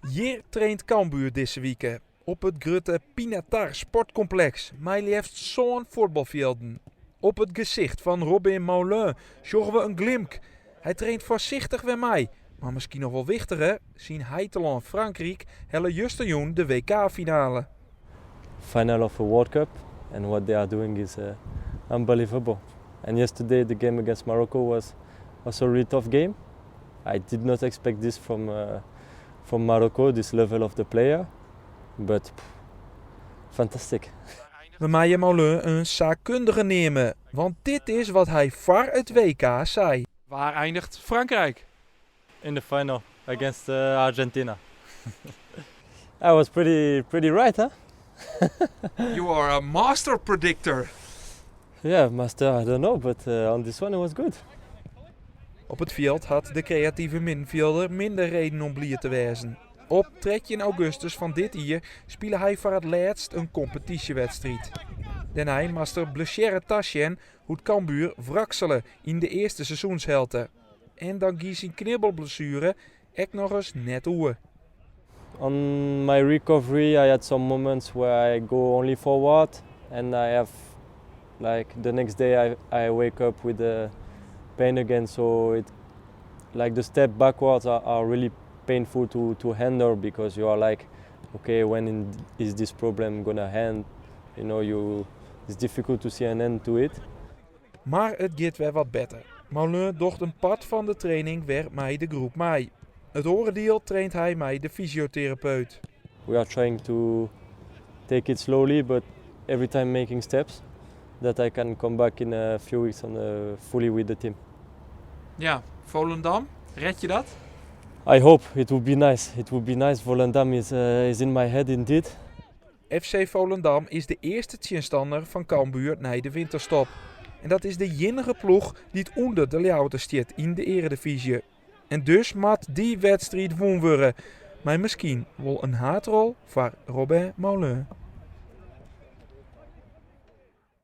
Hjir traint Cambuur dizze wike, op it grutte Pinatar Sportkompleks mei leafst sân fuotbalfjilden. Op it gesicht fan Robin Maulun sjogge we in glimk. Hy traint foarsichtich wer mei, mar miskien noch wol wichtiger, syn heitelân Frankryk helle justerjûn de WK-finale. Final of a World Cup and what they are doing is unbelievable. And yesterday the game against Morocco was also a really tough game. I did not expect this from Morocco, this level of the player, but pff, fantastic. We meie Maulun in saakkundige neame, want dit is wat hy foar it WK sei. Waar eindigt Frankrijk? In the final against Argentina. I was pretty right, huh? You are a master predictor. Yeah, master, I don't know, but on this one it was good. Op it fjild hat de kreative middenfjilder minder reden om bliid te wêzen. Op 13 augustus fan dit jier spile hy foar it lêst in kompetysjewedstriid. Dêrnei moast er blessearre tasjen hoe't Cambuur wraksele yn de earste seizoenshelte. En dan gie syn knibbelblessuere ek nochris net oer. On my recovery, I had some moments where I go only forward and I have like the next day I wake up with the pain again. So it like the step backwards are really painful to handle because you are like, okay, when is this problem gonna end? It's difficult to see an end to it. Mar it giet wer wat better. Maulun docht in part fan de training wer mei de groep mei. It oare diel traint hy mei de fysioterapeut. We are trying to take it slowly, but every time making steps that I can come back in a few weeks and fully with the team. Ja, Volendam, rêd je dat? I hope it would be nice. It would be nice. Volendam is in my head indeed. FC Volendam is de earste tsjinstanner fan Cambuur nei de winterstop. En dat is de iennige ploech dy't ûnder de Ljouwerter stiet yn de earedivyzje. En dus moat dy wedstriid wûn wurde. Mar miskien wol in haadrol foar Robin Maulun.